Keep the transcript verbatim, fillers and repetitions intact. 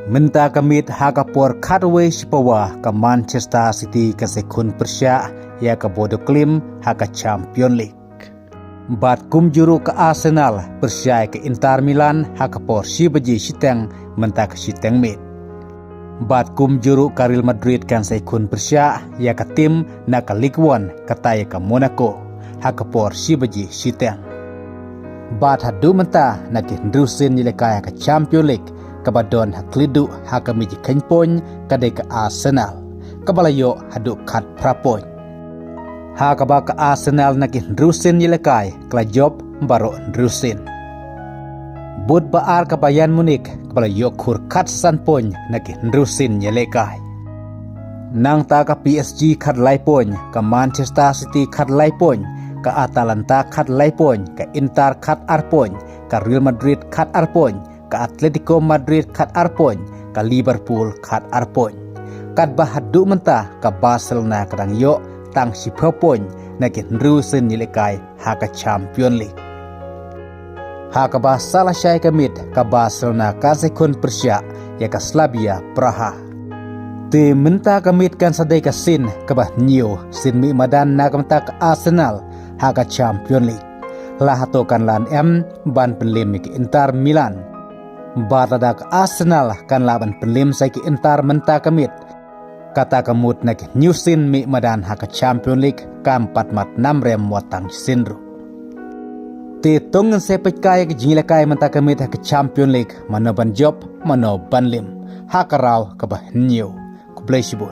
Mynta ka miet ha ka por khatwei shi pawa ka Manchester City kan sa ïakhun pyrshah ïa ka Bodo Glimt ha ka Champion League. Bad kumjuh ruh ka Arsenal pyrshah ïa ka Inter Milan ha ka por shi baje shiteng mynta ka shiteng miet. Bad kumjuh ruh ka Real Madrid kan sa ïakhun pyrshah ïa ka tim na ka Ligue One kata ïa ka Monaco ha ka por shi baje shiteng. Bad haduh mynta na ki hynriew sien ïalehkai ha ka Champion League kaba don ha khlieh duh ha ka miej khein point ka dei ka Arsenal kaba la ïoh haduh khatphra point. Ha kaba ka Arsenal na ki hynriew sien ïalehkai ka la jop baroh hynriew sien. Bad ba ar ka Bayern Munich kaba la ïoh khur khatsan point na ki hynriew sien ïalehkai. Nangta ka P S G khatlai point, ka Manchester City khatlai point, ka Atalanta khatlai point, ka Inter khatar point, ka Real Madrid khatar point, ka Atletico Madrid khatar point, ka Liverpool khatar point. Katba haduh mynta ka Barcelona ka dang ïoh tang shiphew point na ki hynriew sien ïalehkai ha ka Champion League. Ha kaba sa lashai ka miet ka Barcelona kan sa ïakhun pyrshah ïa ka Slavia Praha. Te mynta ka miet kan sa dei ka sien kaba hynñiew sien mih madan na ka bynta ka Arsenal ha ka Champion League. La hato kan lah em ban pynlem ïa ka Inter Milan. Bad lada ka Arsenal kan lah ban pynlem sa ïa ka Inter mynta ka miet, kata ka mut na ki hynñiew sien mih madan ha ka Champion League kam pat mat nam rem wat tang sien ruh. Te to ngin sa peit kai ïa ka jingïalehkai mynta ka miet ha ka Champion League, mano ban jop, mano ban lem ha ka round kaba hynñiew. Khublei shibun.